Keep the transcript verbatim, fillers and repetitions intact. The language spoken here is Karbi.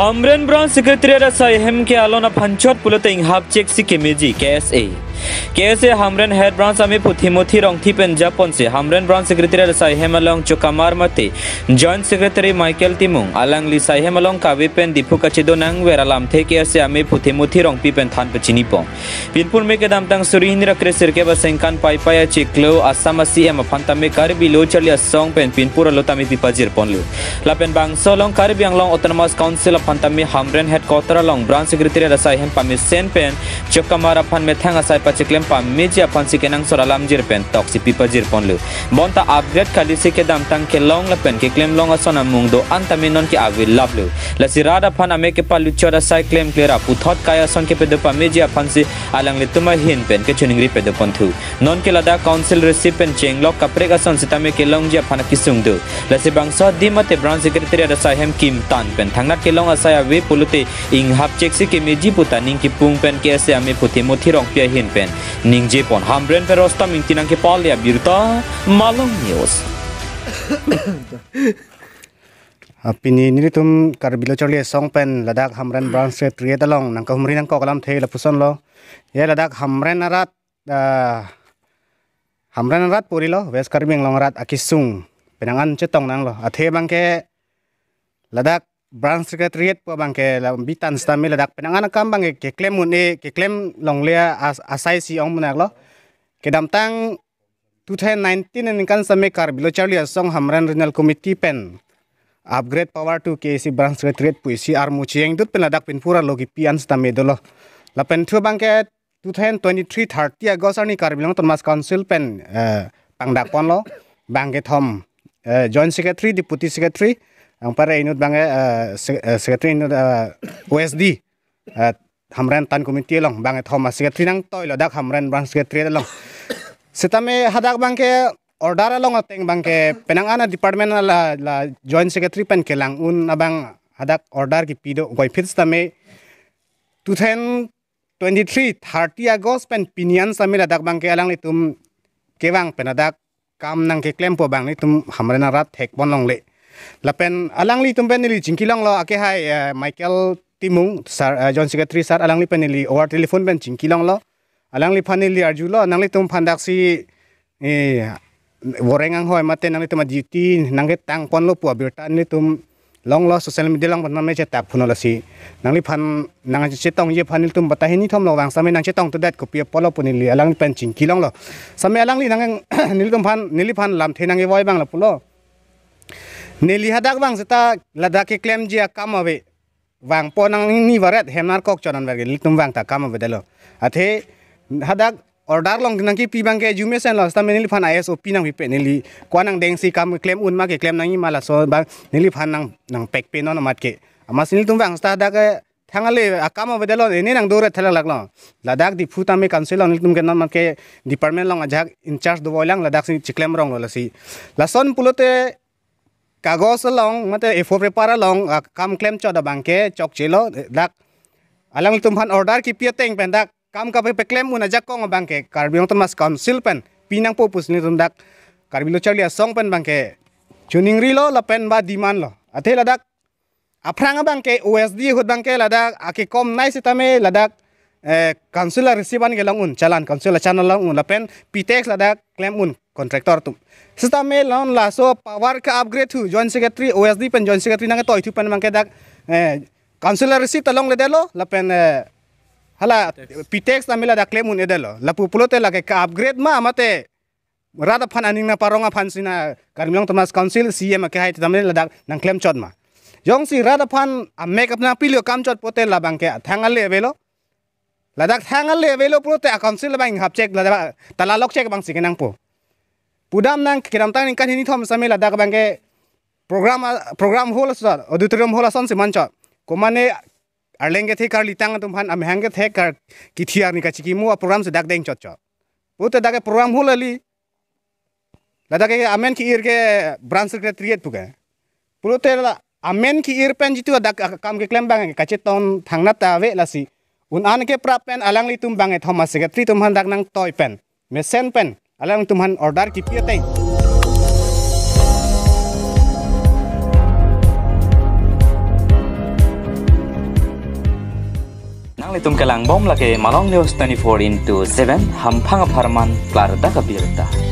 Hamren Branch Secretariat asai hem ke alon aphan chot pulote inghap chek si kemeji K S A. K S A Hamren Head Branch amei phu Timothy Rongthi pen japonsi Hamren Branch Secretariat asai hem along chokamar mate Joint Secretary Michael Timung alangli sai hem along kave pen Diphu kachedonang ver alamthe K S A amei phu Timothy Rongpi pen than pachini pon. Pinpur me kedamtang suri hini ra kre sirkep asengkan Paipai achiklo Assam a-C M aphan tame Karbi Lo Charli Asong pen pinpur alo tame pipajir ponlo. Lapen bangso along Karbi Anglong Autonomous Council aphan tame Hamren Headquarter along Branch Secretariat asai hem pamesen pen chokamar aphan methang asai pachiklem pameji aphan si kenangsot alamjir pen toksi pipajir ponlo. Bonta upgrade kali si kedamtang kelong lapen keklem long ason amung do-an tame non ke avilaplo. Lasi rat aphan amek kepaluchot asai klemkle ra puthot kai ason kepedo pameji aphan si alanglitum ahin pen kechoningri pedo ponthu. Non ke ladak council receipt pen chenglok kaprek ason sitame kelongji aphan akesung do. Lasi bangso adim mate Branch Secretariat asai hem kimtan pen thangnat kelong asai ave pulote inghap chek si kemeji puta ning kipung pen K S A amei phu Timothy Rongpi ahin pen ningje pon. Hamren pen Rostam Ingti nangkepale abirta Malong News. Ah, pini nelitum Karbi Lo Charli Asong pen ladak Hamren Branch Secretariat along nangkahumri nangkok alamthe lapuson lo. Ya, ladak Hamren arat, ah, Hamren arat puri lo, West Karbi Anglong arat akesung penang an chetong nanglo. Athe abangke ladak Branch Secretariat pu abangke la bitan sitame ladak penang an akam abangke keklem un-e, keklem longle as-, asai si ong munak lo. Kedamtang two thousand nineteen aningkan sitame Karbi Lo Charli Asong Hamren Regional Committee pen upgrade power to K A C Branch Secretariat pu isi armu cheng dut pen ladak pinpur alo kipi an sitame dolo. Lapen thu abangke two thousand twenty-three thirty August arni Karbi Anglong Autonomous Council pen, eh, pangdak ponlo. Bangkethom, eh, Joint Secretary, Deputy Secretary, anpar inut abangke, eh, se-, eh, Secretary inut, eh, O S D, eh, Hamren Town Committee along bangkethom a-secretary nangtoilo dak Hamren Branch Secretariat along. Sitame hadak abangke order along ateng abangke penang an a-department la, la Joint Secretary pen kelang un abang hadak order kipi do, koiphit sitame two thousand twenty-three thirty August pen pini an sitame ladak abangke alanglitum kevang pen ladak kam nangkeklem pu abang nelitum Hamren arat thek pon longle. Lapen alanglitum pen neli chingki longlo, ake hai, eh, Michael Timung sir, eh, Joint Secretary sir, alangli pen neli over telephone pen chingki longlo. Alangliphan neli arjulo, nanglitum aphan daksi, eh, voreng anghoi mate nanglitum a-duty nangketang ponlo pu abirta nelitum longlo, social media along pen mame chetak phuno lasi. Nangliphan nangchetongji aphan nelitum bata hini thom lo vang sitame nangchetong tudet kopi apotlo pu neli alangli pen chingki longlo. Sitame alangli nang nelitum aphan, neliphan lamthe nangkevoi abang lapulo. Neli hadak abang seta ladak keklemji akam ave. Vangpo nangni varet hem nar kok chonan verge nelitum vang ta kam avedetlo. Athe hadak order along nangkipi abangke arjumesen lo, sitame neliphan a-S O P nangpipe, neli ko-an nangdengsi kam klem un ma keklem nangji ma laso abang neliphan nang, nangpekpe non amat ke. Amatsi nelitum vang seta hadak, eh, thang ale akam avedetlo, ne nangdoret thalaklaklo. Ladak Diphu tame council along nelitum ke non amat ke department along ajahak in charge dovoilang ladaksi chiklem ronglo lasi. Lason pulote kagos along, mate A four paper along, ah, kam klemchot abangke chokchelo, dak alanglitum aphan order kipi ateng pen dak kam kapeklem un ajakong abangke Karbi Anglong Autonomous Council pen pinangpo pusi nelitum dak Karbi Lo Charli Asong pen abangke choningrilo lapen ba demand lo. Athe ladak aphrang abangke O S D ahut abangke ladak akekom nei sitame ladak, eh, council a-receipt an kelong un, challan council a-challan long un lapen P-tax ladak klem un contractor atum. Sitame non laso power ke-upgrade thu Joint Secretary, O S D pen Joint Secretary nangketoi thu pen abangke dak, eh, council a-receipt ta longledetlo lapen, eh, hala P-tax tame ladak klem un-edetlo. Lapu pulote lake ke-upgrade ma mate rat aphan aning nangparong aphan si na Karbi Anglong Autonomous Council C E M akehai tame ladak nangklemchot ma. Jongsi rat aphan amek aphan nangpilo kamchot pote labangke thang ale avelo. Ladak thang ale avelo pulote a-council abang inghap chek ladak tala lok chek abangsi kenangpo. Pudam nang kedamtang ningkan hini thom sitame ladak abangke program, program hall ason, auditorium hall asonsi manchot. Komane arleng kethe karlitang atum aphan amahang kethe kar kithi arni kachikimo a-program si dak dengchotchot. Pulote dak ke program hall kali. Ladak ke amen ki-ir ke branch secretariat pu ke. Pulote la amen ki-ir pen jitu dak kam keklem abang kachetong thangnat ta ave lasi. Un-an keprap pen alanglitum bangkethom a-secretary atum aphan dak nangtoi pen mesen pen alanglitum aphan order kipi ateng. Nanglitum kelang bom lake Malong News twenty-four into seven, hamphang apharman klardak abirta.